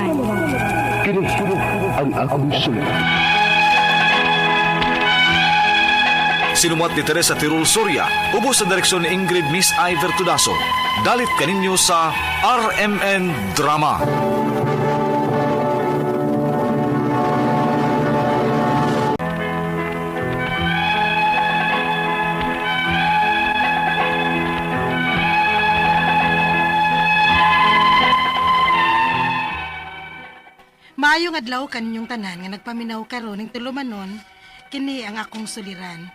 Suliran. Kini ang akong suliran. Sinumat ni Teresa Tirul Soria, ubos sa direksyon ni Ingrid Miss Iver Tudaso. Dalit kaninyo sa RMN Drama. Maayong adlaw kaninyong tanan nga nagpaminaw karon ning tulumanon, kini ang akong suliran.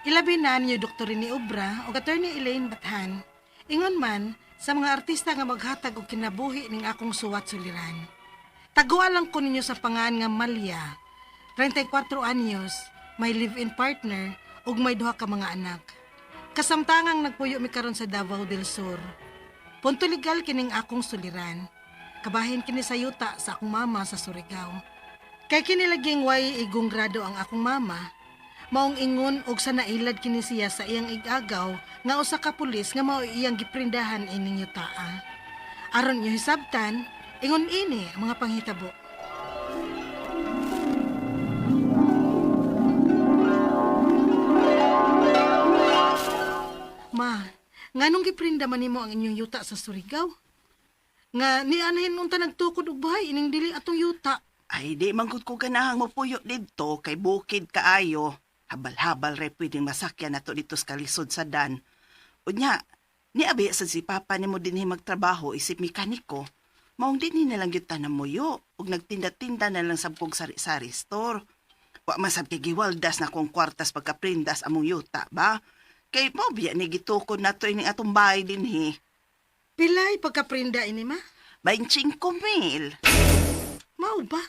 Ilabi na ninyo Dr. Rene Obra ug Attorney Elaine Bathan. Ingon man sa mga artista nga maghatag og kinabuhi ning akong suwat suliran. Taguan lang ko ninyo sa pangan nga Malya, 34 anyos, may live-in partner ug may duha ka mga anak. Kasamtangang nagpuyo mi karon sa Davao del Sur. Punto legal kining akong suliran. Kabahin kini sa yuta sa akong mama sa Surigao. Kay kini laging way igong grado ang akong mama, maong ingon og sa nailad kini siya sa iyang igagaw nga usa ka pulis nga mao iyang giprindahan ining yutaa. Aron inyo hisabtan, ingon ini ang mga panghitabo. Ma, nganong giprinda man nimo ang inyong yuta sa Surigao? Nga ni anahin unta nagtukod og bahay ining dili atong yuta. Ay, di man gud ko ganahang mopuyo didto kay bukid kaayo. Habal-habal re pwedeng masakyan nato dito sa kalisod sa dan. Unya, ni abi sa si papa nimo dinhi magtrabaho isip mekaniko. Maong dinhi na lang gyud tanan moyo ug nagtinda-tinda na lang sab kog sari-sari store. Wa man sab kay giwaldas na kong kwartas pagkaprindas among yuta ba? Kay mo biya ni gitukod nato ining atong bahay dinhi. Pilay pagkaprinda ini ma? 25 mil. Mao ba?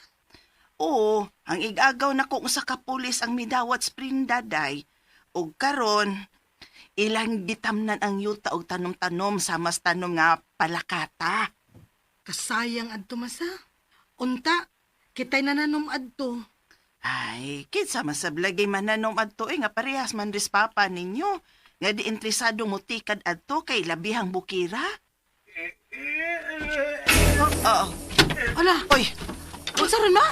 Oo, ang igagaw na kung usa ka pulis ang midawat spring daday. Og karon, ilang gitamnan ang yuta og tanom-tanom sa mas tanom nga palakata. Kasayang adto masa. Unta, kitay nananom adto. Ay, kinsa man sa blagay mananom adto eh, nga parehas man ris papa ninyo. Nga di interesado mo tikad adto kay labihang bukira. Oo. Ala, Oy, unsa ron ma?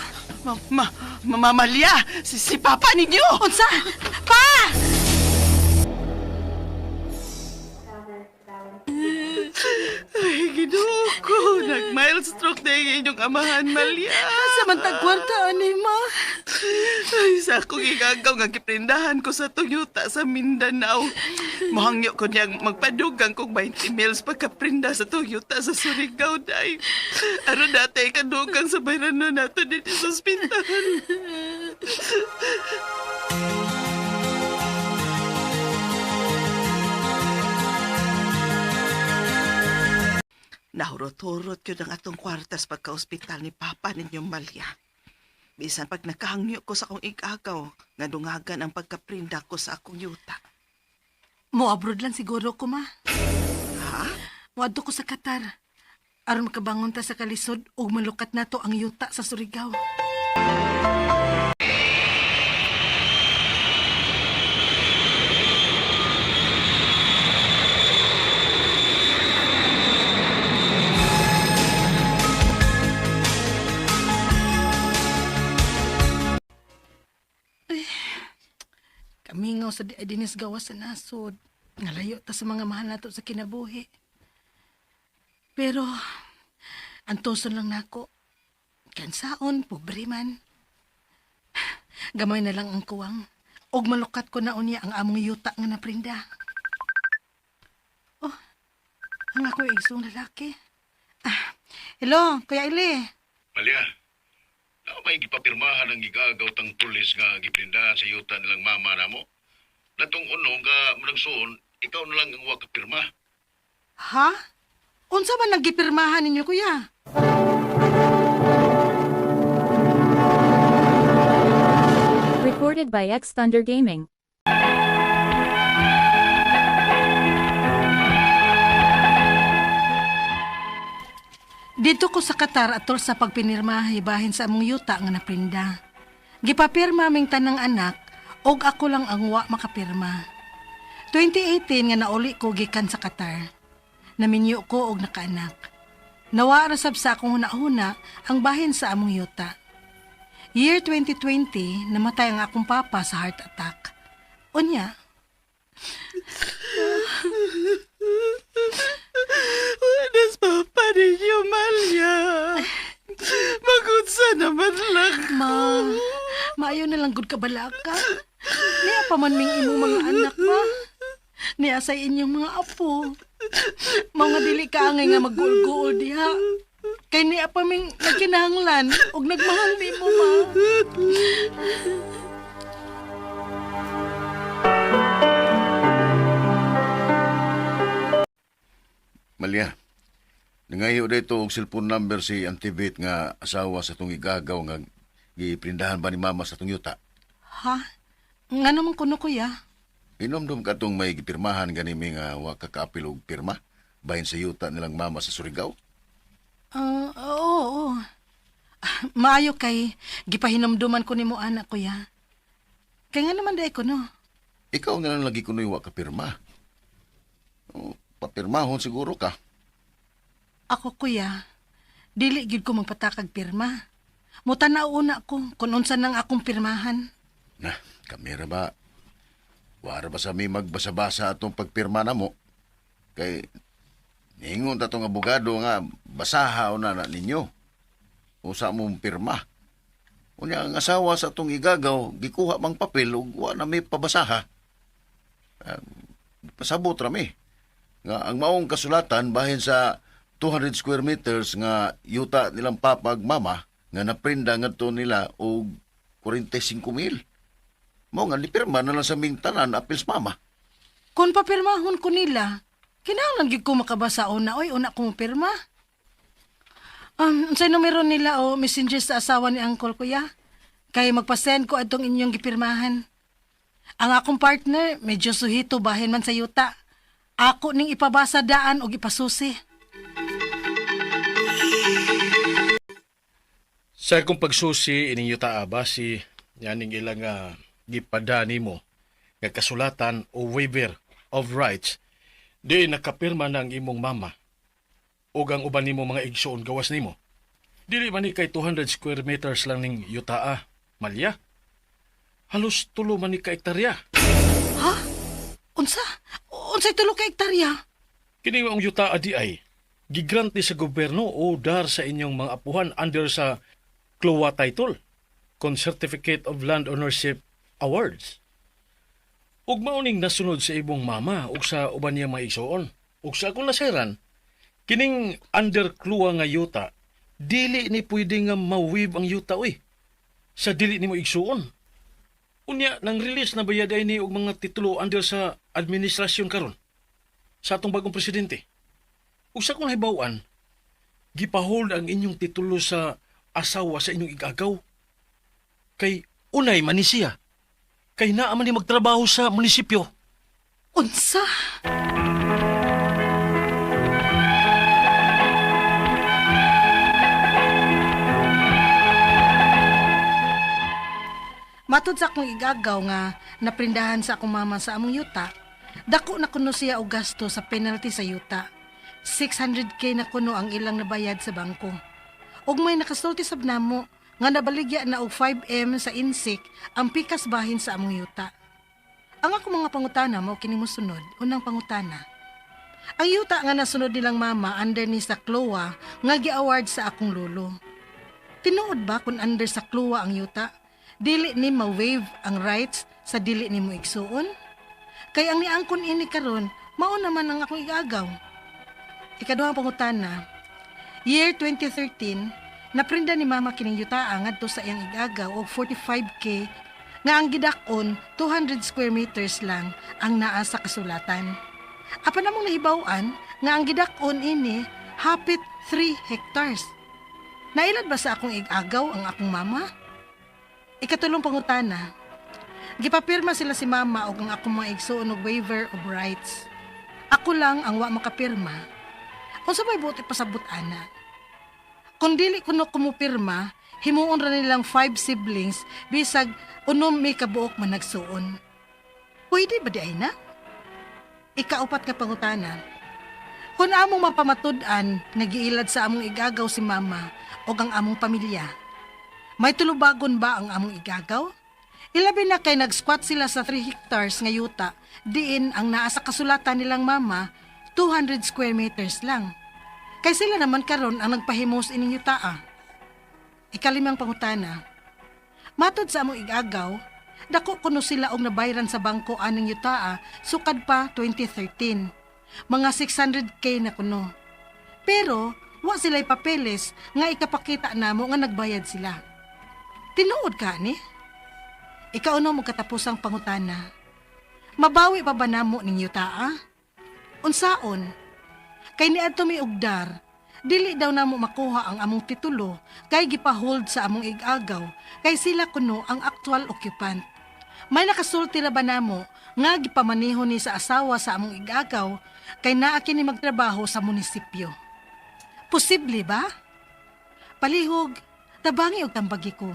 ma, ma, mamamalya, si papa ninyo! Unsa? Pa! Ay, ginoo ko. Nag-mild stroke na yung inyong amahan, Malia. Sa man tag kwarta ani ma? Ay, sa akong igagaw nga giprindahan ko sa Toyota sa Mindanao. Mohangyo ko niyang magpadugang kog 20 mils pagkaprinda sa Toyota sa Surigao, day. Aron dati kadugang sa bayranon nato dito sa ospital. Nahurot-hurot yun ang atong kwartas pagka-ospital ni Papa ninyo, Malia. Bisan pag nakahangyo ko sa akong igagaw, nga dungagan ang pagkaprinda ko sa akong yuta. Mo abroad lang siguro ko ma. Ha? Moadto ko sa Qatar. Aron makabangon ta sa kalisod ug malukat nato ang yuta sa Surigao. Ay, kamingaw sa di ay dinis gawas sa nasod. Ngalayo ta sa mga mahal nato sa kinabuhi. Pero, antuson lang nako. Kansaon, pobre man. Gamay na lang ang kuwang. Og malukat ko na unya ang among yuta nga naprinda. Oh, ang ako igsong lalaki. Ah, hello, Kuya Ili. Malia, na may gipapirmahan ang gigagaw tang pulis nga giprindahan sa yuta nilang mama namo. Natong uno nga managsuon, ikaw na lang ang wa kapirma. Ha? Unsa man ang gipirmahan ninyo, Kuya? Recorded by X Thunder Gaming. Dito ko sa Qatar atol sa pagpinirma hibahin sa among yuta nga naprinda. Gipapirma ming tanang anak og ako lang ang wa makapirma. 2018 nga nauli ko gikan sa Qatar. Naminyo ko og nakaanak. Nawa ra sab sa akong hunahuna ang bahin sa among yuta. Year 2020, namatay ang akong papa sa heart attack. Unya, Wanas papa ninyo, Malia. Magunsa naman lang. Ma, maayo na lang gud ka balaka. Niya pa man ming imong mga anak, ma. Niya sa inyong mga apo. Mga dili ka angay nga magguol-guol diha. Kay niya pa ming nagkinahanglan og nagmahal nimo, ma. Malia, nangayo dito og cellphone number si Auntie Beth nga asawa sa tong igagaw nga giprindahan ba ni mama sa tong yuta. Ha? Nga naman kuno, kuya. Inomdom ka tong may gipirmahan ganimi nga wa ka kaapil og pirma bahin sa yuta nilang mama sa Surigao. Ah, oo, oo. Maayo kay gipahinumduman ko nimo anak, kuya. Kay nga naman dai ko no. Ikaw na lang lagi kuno'y wa ka pirma. O, papirmahon siguro ka. Ako kuya, dili gyud ko magpatakag pirma. Mutanaw una ko kung unsa nang akong pirmahan. Na, kamera ba? Wara ba sa mi magbasa-basa atong pagpirma na mo? Kay, ningon ta tong abogado nga, basaha o na na ninyo. Usa mong pirma. Unya ang asawa sa atong igagaw, gikuha mang papel ug wa na may pabasaha. Ah, pasabot ra mi. Nga ang maong kasulatan bahin sa 200 square meters nga yuta nilang papa ug mama nga naprinda ngadto nila og 45,000. Mao nga nipirma na lang sa ming tanan apil sa mama. Kung papirmahon ko nila, kinahanglan gyud ko makabasa una oy, una ko pirma. Unsay numero nila o messenger sa asawa ni uncle kuya? Kay magpa-send ko adtong inyong gipirmahan. Ang akong partner, medyo suhito bahin man sa yuta. Ako ning ipabasa daan og ipasusi. Sa akong pagsusi ining yuta ba si yaning ilang gipada nimo nga kasulatan o waiver of rights di nakapirma na ang imong mama ug ang uban nimo mga igsuon gawas nimo. Dili man ni kay 200 square meters lang ning yutaa, malya. Halos tulo man ni ka hektarya. Ha? Unsa? Unsay tulo ka hektarya? Kini ang yutaa di ay gigrante sa gobyerno o dar sa inyong mga apuhan under sa CLOA title, con Certificate of Land Ownership Awards. Ug mao ning nasunod sa imong mama ug sa uban niya mga igsoon. Ug sa akong naseran, kining under CLOA nga yuta, dili ni pwede nga ma-waive ang yuta uy. Sa dili nimo igsuon. Unya nang release na bayad ay ni og mga titulo under sa administrasyon karon sa atong bagong presidente. Ug sa akong nahibaw-an, gipahold ang inyong titulo sa asawa sa inyong igagaw. Kay unay man ni siya. Kay naa man ni magtrabaho sa munisipyo. Unsa? Matud sa akong igagaw nga naprindahan sa akong mama sa among yuta, dako na kuno siya og gasto sa penalty sa yuta. 600K na kuno ang ilang nabayad sa bangko. Ug may nakasulti sab namo nga nabaligya na og 5M sa insik ang pikas bahin sa among yuta. Ang ako mga pangutana mao kini mosunod. Unang pangutana. Ang yuta nga nasunod nilang mama under ni sa CLOA nga gi-award sa akong lolo. Tinuod ba kung under sa CLOA ang yuta? Dili ni ma-waive ang rights sa dili nimo igsuon? Kay ang niangkon ini karon, mao naman ang akong igagaw. Ikaduhang pangutana, year 2013, naprinda ni mama kining yutaa ngadto sa iyang igagaw og 45K nga ang gidak-on 200 square meters lang ang naa sa kasulatan. Apan among nahibaw-an nga ang gidak-on ini hapit 3 hectares. Nailad ba sa akong igagaw ang akong mama? Ikatulong pangutana, gipapirma sila si mama og ang akong mga igsuon og waiver of rights. Ako lang ang wa makapirma. Unsa may buot ipasabot ana? Kung dili kuno kumupirma, himuon ra nilang 5 siblings bisag unom may kabuok man nagsuon. Pwede ba di ay na? Ikaupat nga pangutana. Kung among mapamatud-an nga giilad sa among igagaw si mama o ang among pamilya, may tulubagon ba ang among igagaw? Ilabi na kay nag-squat sila sa 3 hectares nga yuta, diin ang naa sa kasulatan nilang mama, 200 square meters lang. Kay sila naman karon ang nagpahimos ining yutaa. Ikalimang pangutana. Matod sa among igagaw, dako kuno sila og nabayran sa bangko aning yutaa sukad pa 2013. Mga 600K na kuno. Pero wa sila'y papeles nga ikapakita namo nga nagbayad sila. Tinuod ka ni? Ikaw mo katapusang pangutana. Mabawi pa ba namo ning yutaa? Unsaon? Kay niadto mi ugdar, dili daw namo makuha ang among titulo kay gipahold sa among igagaw kay sila kuno ang actual occupant. May nakasulti ra ba namo nga gipamaneho ni sa asawa sa among igagaw kay naa kini magtrabaho sa munisipyo. Posible ba? Palihog, tabangi og tambagi ko.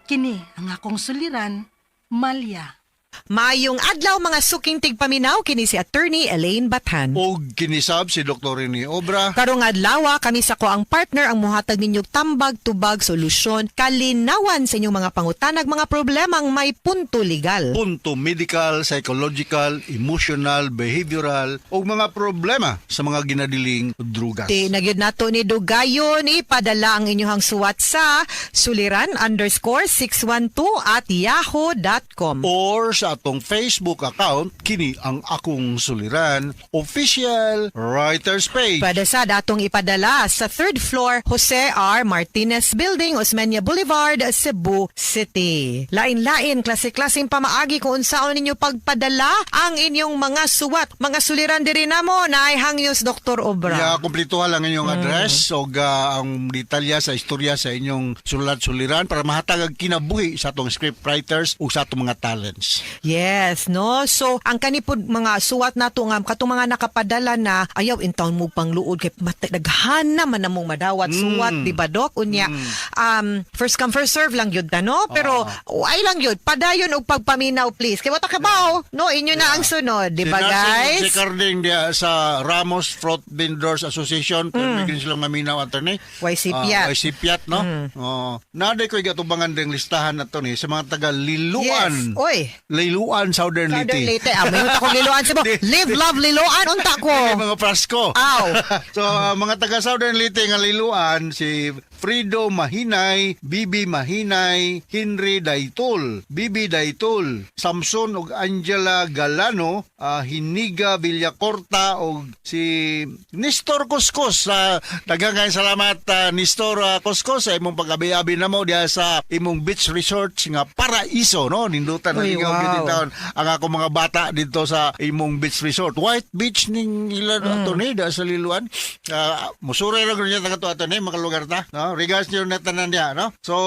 Kini ang akong suliran, Malya. Maayong adlaw mga suking tigpaminaw, kini si Attorney Elaine Bathan. Og kinisab si Dr. Rene Obra. Karong adlaw kami sa ko ang partner ang muhatag ninyong tambag, tubag, solusyon, kalinawan sa inyong mga pangutanag, mga problemang may punto legal. Punto medical, psychological, emotional, behavioral ug mga problema sa mga ginadiling drugas. Ti nagyud nato ni Dugayon, ipadala ang inyong suwat sa suliran_612@yahoo.com. Or sa atong Facebook account, kini ang akong suliran, official writers page. Pwede sa datong ipadala sa third floor, Jose R. Martinez Building, Osmeña Boulevard, Cebu City. Lain-lain, klase-klaseng pamaagi kung unsaon ninyo pagpadala ang inyong mga suwat, mga suliran diri namo na ay hangyos Dr. Obra. Ya, kumplituhan lang inyong address o ang detalya sa istorya sa inyong sulat suliran para mahatag ang kinabuhi sa atong script writers ug sa atong mga talents. Yes, no? So, ang kanipod mga suwat nato nga katong mga nakapadala na ayaw in town mo pangluod kay daghana man namong madawat suwat, di ba, Dok? Unya, first come first serve lang yun ta, no? Pero ay lang yun, padayon og pagpaminaw please. Kay wata ka ba, no? Inyo na ang sunod, di ba, Si Narcing guys? Si Carding diya sa Ramos Fruit Vendors Association, pero mm. silang maminaw, attorney. YC Piat. YC Piat, no? Oh. Naday ko'y gatubangan ding listahan na to ni sa mga taga Liloan. Yes. Oy. Liloan, Southern Leyte. Southern Leyte. Ah, may unta kong Liloan sa Live, love, Liloan. Unta ko. Ay, mga prasko. Aw. So, mga taga Southern Leyte nga Liloan, si Frido Mahinay, Bibi Mahinay, Henry Daytol, Bibi Daytol, Samson ug Angela Galano, Hiniga Villacorta ug si Nestor Coscos. Daghang kayong salamat, Nestor Coscos, sa imong pag-abi-abi namo diha sa imong beach resort nga Paraiso, no? Nindutan na Uy, lingaw wow. gyud taon ang ako mga bata dito sa imong beach resort. White Beach ning ilan ato ni da sa Liloan. Musuray ra gyud niya taga ato ni makalugar ta, no? Regards niyo na tanan diha, no? So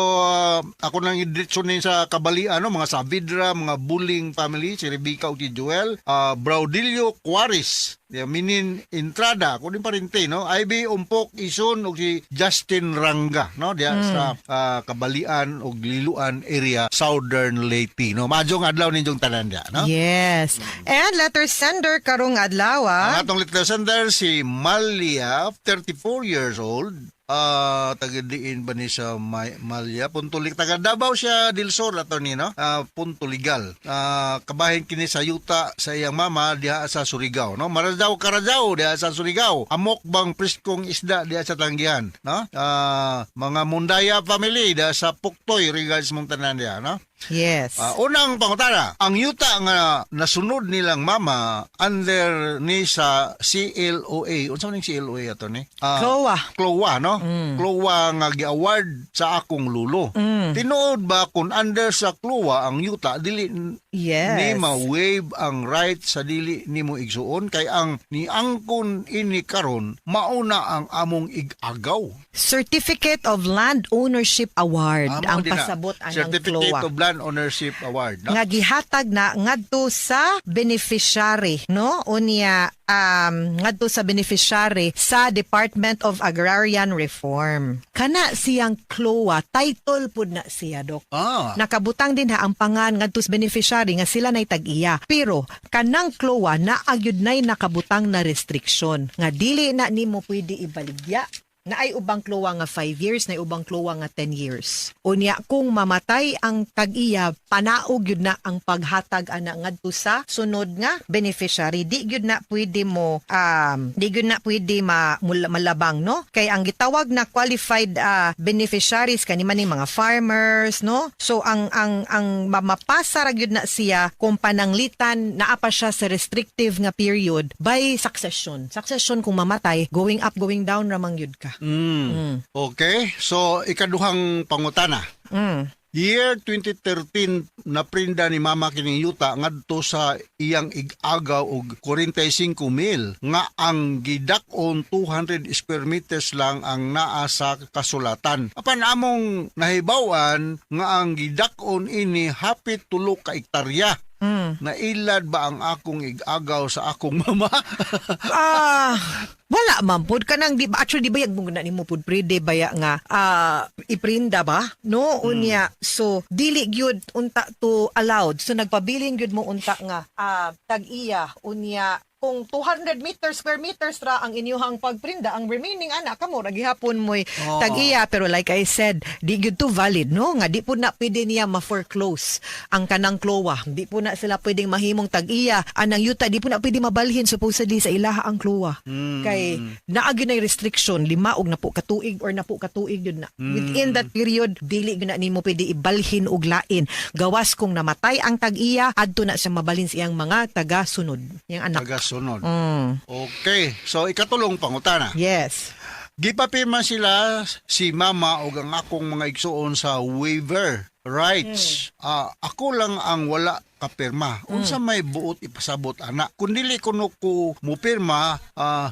ako nang idritso ni sa Kabalian, no, mga Saavedra, mga Buling family, si Rebecca ug si Joel, Braudilio Quaris, yeah, Minin Entrada, ako din parente, no? Ivy Umpok Ison ug si Justin Ranga, no? Diha sa Kabalian ug Liloan area, Southern Leyte, no? Maayong adlaw ninyong tanan diha, no? Yes. And letter sender karong adlaw, ah. Ang atong letter sender si Malia, 34 years old. Taga diin ba ni sa Malia? Puntulik taga Davao siya del Sur attorney, no? Puntuligal. Kabahin kini sa yuta sa iyang mama diha sa Surigao, no? Marajaw karajaw diha sa Surigao. Amok bang preskong isda diha sa Tanggihan, no? Mga Mundaya family diha sa Puktoy, regards mong tanan diha, no? Yes. Unang pangutana, ang yuta nga nasunod nilang mama under ni sa CLOA. Unsa man ning CLOA ato ni? CLOA. CLOA, no? CLOA nga gi-award sa akong lulo. Tinuod ba kung under sa CLOA ang yuta dili ni ma-waive ang right sa dili nimo igsuon kay ang niangkon ini karon mauna ang among igagaw? Certificate of Land Ownership Award Amo ang din na. pasabot anang Certificate CLOA. of Land Land Ownership Award, no? Nga gihatag na ngadto sa beneficiary, no? Unya ngadto sa beneficiary sa Department of Agrarian Reform. Kana siyang CLOA, title pud na siya, Dok. Nakabutang din ha ang pangan ngadto sa beneficiary nga sila nay tag-iya. Pero kanang CLOA naa gyud nay nakabutang na restriction nga dili na nimo pwede ibaligya. Naay ubang CLOA nga 5 years, naay ubang CLOA nga 10 years. Unya kung mamatay ang tag-iya, panaog gyud na ang paghatag ana ngadto sa sunod nga beneficiary. Di gyud na pwede malabang, no? Kay ang gitawag na qualified beneficiaries kani man ning mga farmers, no? So ang mapasa ra gyud na siya kung pananglitan naa pa siya sa restrictive nga period by succession. Succession, kung mamatay, going up, going down ra man gyud ka. Okay. So, ikaduhang pangutana. Year 2013, naprinda ni mama kining yuta ngadto sa iyang ig-agaw og 45 mil nga ang gidak-on 200 square meters lang ang naa sa kasulatan. Apan among nahibaw-an nga ang gidak-on ini hapit 3 ka ektarya. Nailad ba ang akong ig-agaw sa akong mama? Ah, wala man pud kanang di ba, actually, di ba yag na nimo pud prede baya nga iprinda ba, no? Unya so dili gyud unta to allowed, so nagpabilin gyud mo unta nga tag-iya. Unya kung 200 meters, square meters ra ang inyuhang pagprinda, ang remaining ana kamo ra gihapon mo'y tag-iya. Pero like I said, di gyud to valid, no, nga di pud na pwede niya ma-foreclose ang kanang CLOA. Di po na sila pwedeng mahimong tag-iya anang yuta. Di po na pwede mabalhin supposedly sa ilaha ang CLOA kay naa gyud nay restriction, 5 og 10 ka tuig or 10 ka tuig yun na. Within that period, dili gyud na nimo pwede ibalhin og lain, gawas kung namatay ang tag-iya, adto na siya mabalhin sa iyang mga taga-sunod, iyang anak. Taga-sunod. Okay. So, ikatulong pangutana. Yes. Gipapirma sila si mama o ang akong mga igsuon sa waiver rights. Ah, ako lang ang wala kapirma. Unsa may buot ipasabot ana? Kung dili kuno ko mupirma,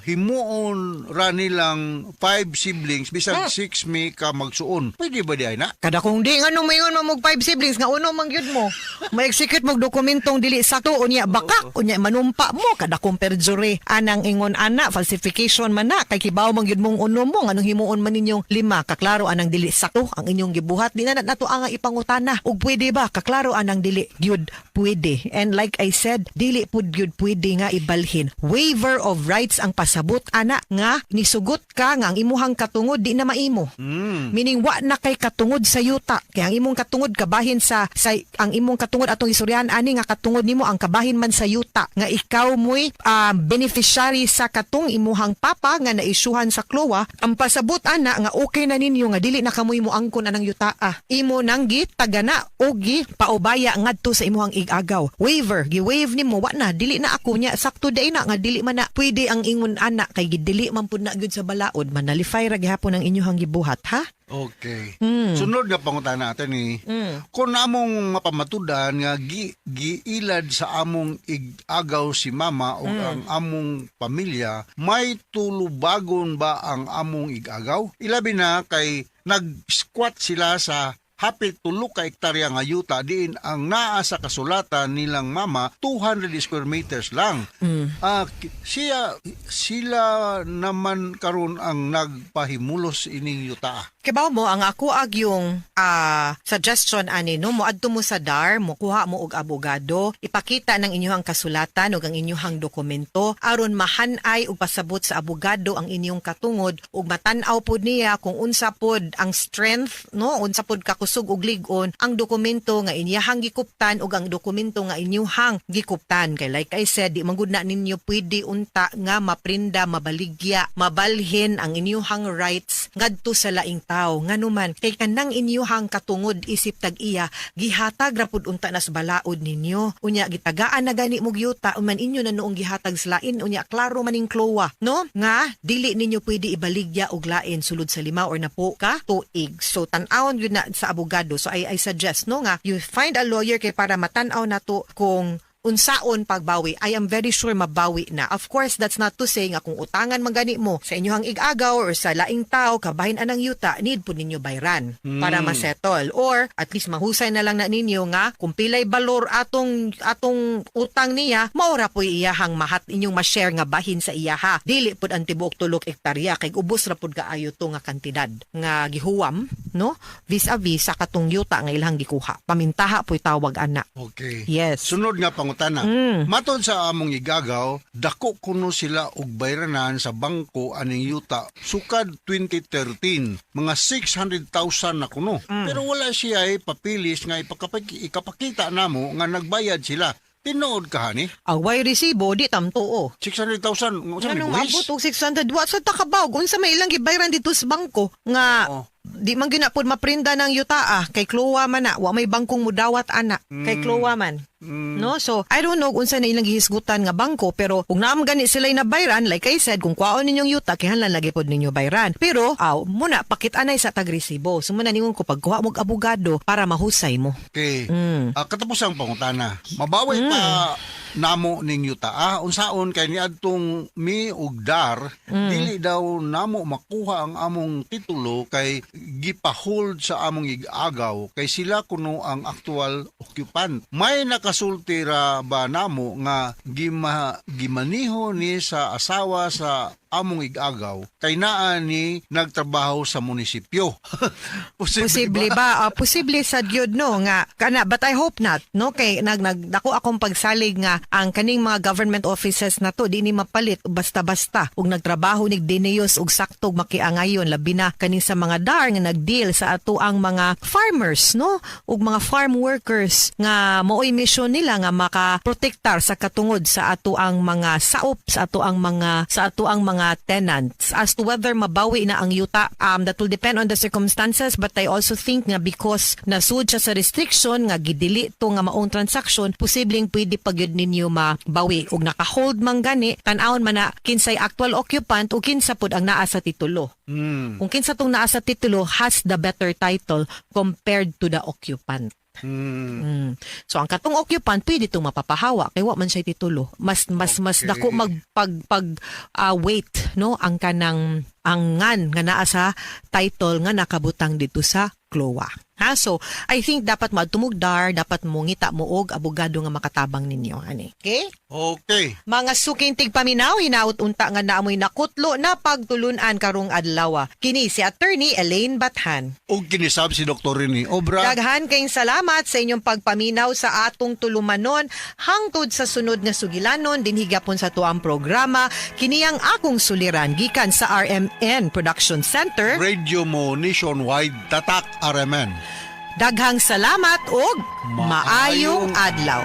himuon ra nilang five siblings bisag six mi ka magsuon. Pwede ba di ay na? Kada kung di, ngano mayon man mo five siblings nga uno man gyud mo? Ma-execute mo dokumentong dili sakto, unya bakak, unya manumpa mo kada kung perjury anang ingon ana, falsification man na, kay kibaw man gyud mong uno mo. Nganong himuon man ninyong lima? Kaklaro anang dili sakto ang inyong gibuhat. Di na nato ang ipangutana ug pwede ba, kaklaro anang dili gyud pwede. And like I said, dili pud gyud pwede nga ibalhin. Waiver of rights ang pasabot ana nga nisugot ka nga ang imuhang katungod di na maimo. Meaning wa na kay katungod sa yuta. Kaya ang imong katungod kabahin sa ang imong katungod atong istoryahan ani nga katungod nimo ang kabahin man sa yuta nga ikaw mo'y beneficiary sa katong imuhang papa nga naisyuhan sa CLOA. Ang pasabot ana nga okay na ninyo nga dili na kamoy mo angkon anang yuta. Imo nang gitagana o gi paubaya ngadto sa imuhang ig-agaw. Waiver, gi-waive nimo, wa na, dili na ako nya, sakto day na nga dili man na pwede ang ingon ana kay gidili man pud na gyud sa balaod, manalify ra gihapon ang inyuhang gibuhat, ha? Okay. Sunod nga pangutana natin ni, kung among mapamatudan nga giilad sa among ig-agaw si mama o ang among pamilya, may tulubagon ba ang among ig-agaw? Ilabi na kay nag-squat sila sa hapit 3 ka ektarya nga yuta diin ang naa sa kasulatan nilang mama 200 square meters lang. Ah, sila naman karon ang nagpahimulos ining yuta. Kibaw mo, ang ako ag yung suggestion ani, no, moadto mo sa DAR, mokuha mo og abogado, ipakita ng inyong kasulatan ug ang inyong dokumento aron mahanay og pasabot sa abogado ang inyong katungod ug matan-aw pod niya kung unsa pod ang strength, no, unsa pod kakusog og lig-on ang dokumento nga inyahang gikuptan ug ang dokumento nga inyuhang gikuptan. Kay like I said, di man gud na ninyo pwede unta nga maprinda, mabaligya, mabalhin ang inyuhang rights ngadto sa laing tawo. Nganuman kay kanang inyuhang katungod isip tag-iya gihatag ra pud unta nas balaod ninyo. Unya gitagaan na gani mo yuta man inyo na noong gihatag sa lain. Unya klaro maning CLOA, no, nga dili ninyo pwede ibaligya og lain sulod sa 5 or 10 ka tuig. So tan-awon gyud na sa abogado. So I suggest, no, nga you find a lawyer kay para matan-aw nato kung Unsaon pagbawi? I am very sure mabawi na. Of course, that's not to say nga kung utangan man gani mo sa inyong igagaw or sa laing tao kabahin anang yuta, need pud ninyo bayran para masettle, or at least mahusay na lang na ninyo nga kung pilay balor atong atong utang niya, maora po iyahang mahat inyong ma-share nga bahin sa iyaha. Dili pud ang tibuok 3 hektarya kay ubos ra pud kaayo to nga kantidad nga gihuwam, no, vis-a-vis sa katong yuta nga ilang gikuha. Pamintaha po'y tawag ana. Okay. Yes. Sunod nga pangutana. Matod sa among igagaw, dako kuno sila og bayranan sa bangko aning yuta sukad 2013, mga 600,000 na kuno. Pero wala siya ay papilis nga ikapakita namo nga nagbayad sila. Tinuod ka hani? Ang way resibo di tamtuo. 600,000 unsa may Anong buwis? maabot og 600, wa sa takabawg unsa may ilang gibayran dito sa bangko nga di man gyud na pod maprinda ng yuta, ah, kay CLOA man na, wa may bangkong mudawat ana kay CLOA man, no? So I don't know kung unsa na ilang gihisgutan nga bangko, pero kung naam gani sila nabayran, like I said, kung kwaon ninyong yuta, kinahanglan lagi pod ninyo bayran. Pero aw muna pakit-anay sa tagresibo. So muna ningon ko, pagkuha mo og abogado para mahusay mo. Okay. Ah, katapusang pangutana. Mabawi pa namo ning yuta? Ah, unsaon kay niadtong mi ug dar, dili daw namo makuha ang among titulo kay gipahold sa among igagaw kay sila kuno ang actual occupant. May nakasulti ra ba namo nga gimaniho ni sa asawa sa among igagaw kay naa ni nagtrabaho sa munisipyo? Posible, Posible ba? Ah, posible sa gyud, no, nga kana, but I hope not, no, kay nag nag dako akong pagsalig nga ang kaning mga government offices na to di ni mapalit basta-basta ug nagtrabaho nig dineyos ug saktog makiangayon, labi na kaning sa mga DAR nga nagdeal sa ato ang mga farmers, no, ug mga farm workers nga maoy mission nila nga makaprotektar sa katungod sa ato ang mga saop, sa ato ang mga tenants. As to whether mabawi na ang yuta, that will depend on the circumstances, but I also think nga because nasud siya sa restriction nga gidili to nga maong transaction, posibleng pwede pa gyud ninyo mabawi. Ug naka-hold man gani, tan-awon man na kinsay actual occupant o kinsa pud ang naa sa titulo. Kung kinsa tong naa sa titulo has the better title compared to the occupant. So ang katong occupant pwede itong mapapahawa kay wa man siya titulo. Mas mas mas dako magpag pag weight, no, ang kanang angan nga naa sa title nga nakabutang dito sa CLOA. Ha, so I think dapat magtumugdar, dapat mo ngita mo og abogado nga makatabang ninyo ani. Okay? Okay. Mga suking tigpaminaw, hinaut unta nga naamoy nakutlo na pagtulunan karong adlaw. Kini si Attorney Elaine Bathan. Ug kinisab si Dr. Rene Obra. Daghan kayong salamat sa inyong pagpaminaw sa atong tulumanon hangtod sa sunod nga sugilanon dinhi gapon sa tuang programa, kini ang Akong Suliran, gikan sa RMN Production Center. Radio mo nationwide, Tatak RMN. Daghang salamat ug maayong adlaw.